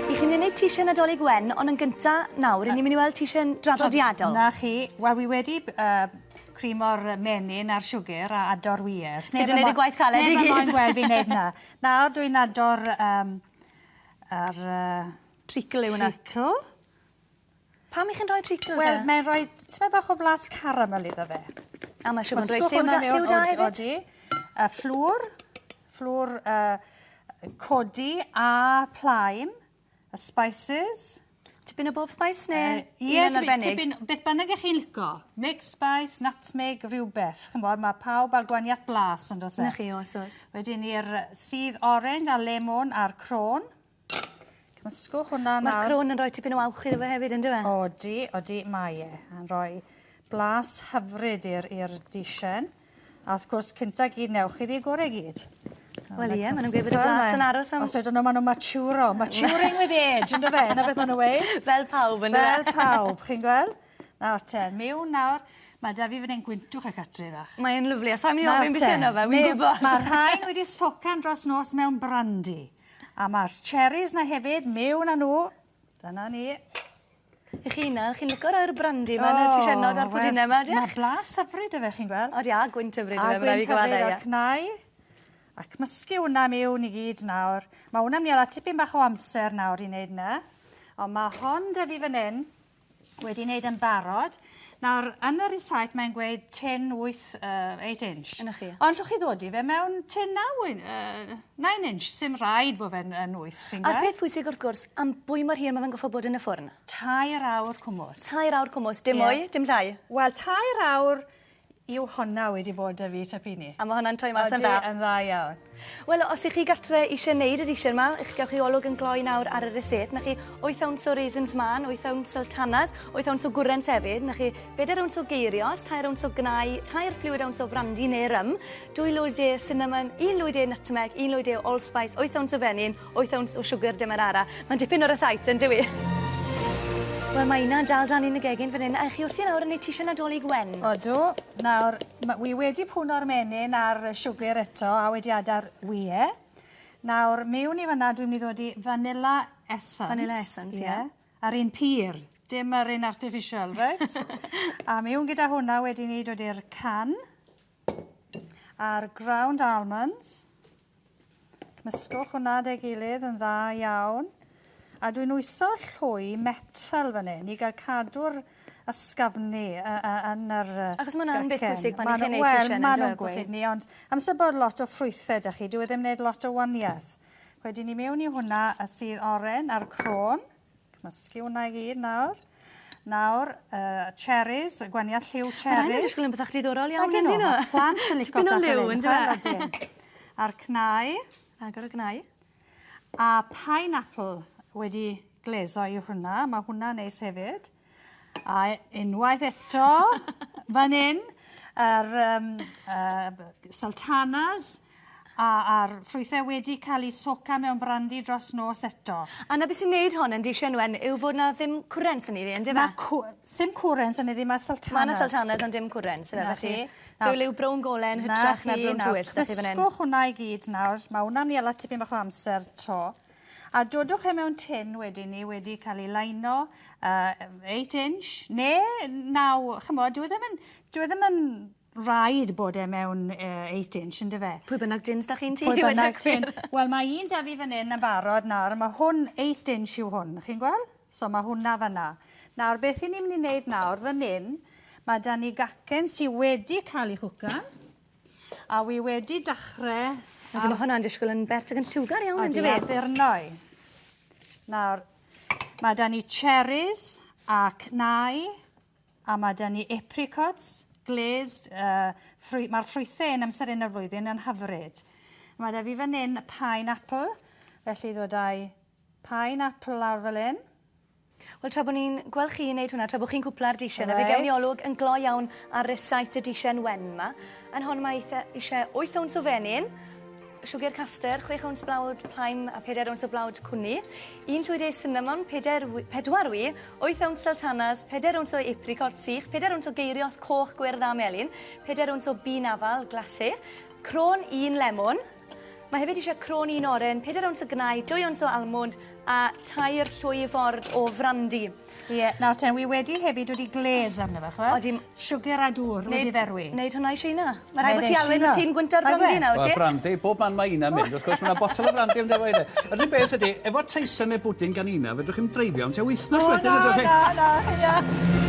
I chi'n mynd i wneud t-shirt Nadolig Wen, ond yn gynta nawr, i ni'n mynd i weld t-shirt draddodiadol. Na chi, wel wi wedi uh, creamo'r menyn a'r siwgr a ador wyau. Chi 'di neud y gwaith caled i gyd. Sneb yn moyn gweld fi'n neud 'na. Nawr dwi'n ador um, ar... Uh, treacle yw hwnna. Treacle. Pam i chi'n rhoi treacle te? Wel, mae'n rhoi tymed bach o flas caramel iddo fe. A mae siŵr bod yn rhoi lliw da, lliw da hefyd. Odi. Uh, fflwr, fflwr uh, codi a plaen. Y spices. Tipyn o bob spice neu uh, un yn arbennig? Tipyn, beth bynnag ych chi'n lico. Mixed spice, nutmeg, rhywbeth. Ch'mod, mae pawb â'r gwaniaeth blas yn does e? Na chi, oes, oes. Wedyn i'r sudd orange a lemon a'r crôn. Cymysgwch hwnna nawr. Mae'r crôn yn rhoi tipyn o awch iddo fe hefyd, yn dyw e? Odi, odi, mae e. Yn rhoi blas hyfryd i'r dishen. A wrth gwrs, cynta gyd newch chi ddi gorau gyd. Wel ie, maen nhw'n gweud bod y blas yn aros am... Os wedyn nhw, maen nhw'n maturo. Maturing with age, ynddo fe? Na beth maen nhw'n weud. Fel pawb, ynddo fe? Fel pawb, chi'n gweld? Nawr te, miwn nawr. Mae da fi fan hyn gwyntwch y catri fach. Mae'n lyfli, a sa'n mynd i ofyn beth sy'n yno fe, wy'n gwybod. Mae'r rhain wedi socan dros nos mewn brandy. A mae'r cherries na hefyd, miwn â nhw. Dyna ni. I chi na, chi'n lico roi'r brandy 'ma yn y tishynod a'r pwdine 'ma, ydych? Mae blas hyfryd 'da fe, chi'n gweld. Odi, a gwynt hyfryd 'da fe, ma' raid fi gyfadde, ie. A gwynt hyfryd a'r cnau. A cymysgu hwnna miwn i gyd nawr. Mae hwnna'n mynd i ala tipyn bach o amser nawr i wneud 'na. Ond mae hon 'da fi fan 'yn wedi wneud yn barod. Nawr, yn y recipe mae'n gweud tin 8, uh, 8 inch. Yna chi. Ond llwch chi ddod i fe mewn tin 9, uh, 9 inch. Sim rhaid bod fe'n yn 8, chi'n A'r peth pwysig wrth gwrs, am bwy mor hir mae fe'n goffo bod yn y ffwrn? Tair awr cwmws. Tair awr cwmws, dim yeah. mwy, dim llai? Wel, tair awr yw honna wedi bod 'da fi Tapini. A ma' hwnna'n troi mas yn dda. Odi, yn dda iawn. Wel, os 'ych chi gatre isie neud y dishen 'ma, 'ych gewch chi olwg yn gloi nawr ar y ryset. 'Na chi 8 owns o raisins mân, 8 owns sultanas, 8 owns o gwrens hefyd, 'na chi 4 owns o geirios, 3 owns o gnau, 3 fluid owns o frandi neu rym, 2 lwy de cinnamon, 1 lwy de nutmeg, 1 lwy de o allspice, 8 owns o fenyn, 8 owns o siwgr demerara. Mae'n dipyn o rysáit, yn dyw 'i? Wel, mae Ina dal dan yn y gegin fan hyn, a chi wrthi nawr yn ei tisio Nadolig wen. Odw. Nawr, wi wedi pwno'r menyn a'r siwgr eto, a wedi ada'r wyau. Nawr, mewn i fanna, dwi'n mynd i ddod i vanilla essence. Vanilla essence, ie. Yeah. A'r un pur, dim yr un artificial, reit? a mewn gyda hwnna wedyn ni dod i'r can. A'r ground almonds. Cymysgwch hwnna 'da'i gilydd yn dda iawn. A dwi'n wyso llwy metal fan hyn i gael cadw'r ysgafni yn yr Achos ma' hwnna'n beth pwysig pan 'ych chi'n neud teisen Wel, ma' nhw'n gweud 'ny, ond amser bod lot o ffrwythe 'da chi, dyw e ddim wneud lot o waniaeth. Wedyn i mewn i hwnna y sudd oren a'r crôn. Cymysgu hwnna i gyd nawr. Nawr, uh, cherries, y gwaniaeth lliw cherries. Mae rhain yn disgwyl yn bethach diddorol iawn, yndyn nhw? Plant yn licio Tipyn o liw, yn dwi? A'r cnau. Agor y gnau. A pineapple wedi gleso i hwnna. Mae hwnna'n neis hefyd. A unwaith eto, fan hyn, yr um, uh, sultanas, A, a'r ffrwythau wedi cael eu soca mewn brandi dros nos eto. A 'na beth sy'n neud hon yn dishen wen yw fod 'na ddim cwrens yn iddi yndyfe? Ma' cw- sim cwrens yn iddi ma' sultanas. Ma' 'na sultanas ond dim cwrens yfe felly rhyw liw brown gole yn hytrach na brown tywyll 'da chi fan 'yn. Cymysgwch hwnna i gyd nawr. Ma' hwnna myn' i hala tipyn bach o amser 'to. A dodwch e mewn tin wedyn 'ny wedi cael ei laino uh, 8 inch ne' 9 ch'mod dyw e ddim yn dyw e ddim yn Rhaid bod e mewn 8 inch yndyfe? Pwy bynnag tin s'da chi'n tŷ Pwy bynnag tin. Wel mae un 'da fi fan 'yn yn barod nawr a ma' hwn 8 inch yw hwn, chi'n gweld? So ma' hwnna fanna. Nawr beth 'yn ni mynd i neud nawr fan 'yn, ma' 'da ni gacen sy wedi cael ei chwcan a wi wedi dachre... Ydy ma' hwnna'n disgwyl yn bert ac yn lliwgar iawn yndyw e? Odi addurno i. Nawr ma' 'da ni cherries a cnau A mae 'da ni apricots, glazed, uh, ffrwy mae'r ffrwythau yn amser un o'r flwyddyn yn hyfryd. Mae 'da fi fan hyn pineapple, felly ddod â'i pineapple lawr fel hyn. Wel, tra bod ni'n gweld chi yn neud hwnna, tra bod chi'n cwpla'r dishen, right. a fe gewn ni olwg yn gloi iawn ar rysáit y dishen wen yma. Yn hon mae eisiau 8 owns o fenyn, siwgr caster, 6 owns blawd plaen a 4 owns o blawd cwni, un llwy de cinnamon, 4 wy, 8 owns sultanas, 4 owns o apricot sych, 4 owns o geirios coch, gwyrdd a melyn, 4 owns o bin afal, glacé, crôn un lemwn, Mae hefyd eisiau crôn un oren, 4 owns o gnau, 2 owns o almwnd a tair llwy ford o frandi. Ie, nawr ten, wi wedi hefyd wedi glaze arno fe, ch'mod? Odi. Siwgr a dŵr wedi ferwi. Neud hwnna i Sheina. Mae rhaid bod ti Alwyn, wyt ti'n gwynto'r brandi nawr, ti? Wel, brandi, bob man mae Ina mynd, wrth gwrs, mae yna botel o brandi am defo i Yr unig beth ydy, efo teisen neu bwdin gan Ina, fedrwch chi'm dreifio am tua wythnos wedyn, ydwch chi? O, na, na, ia.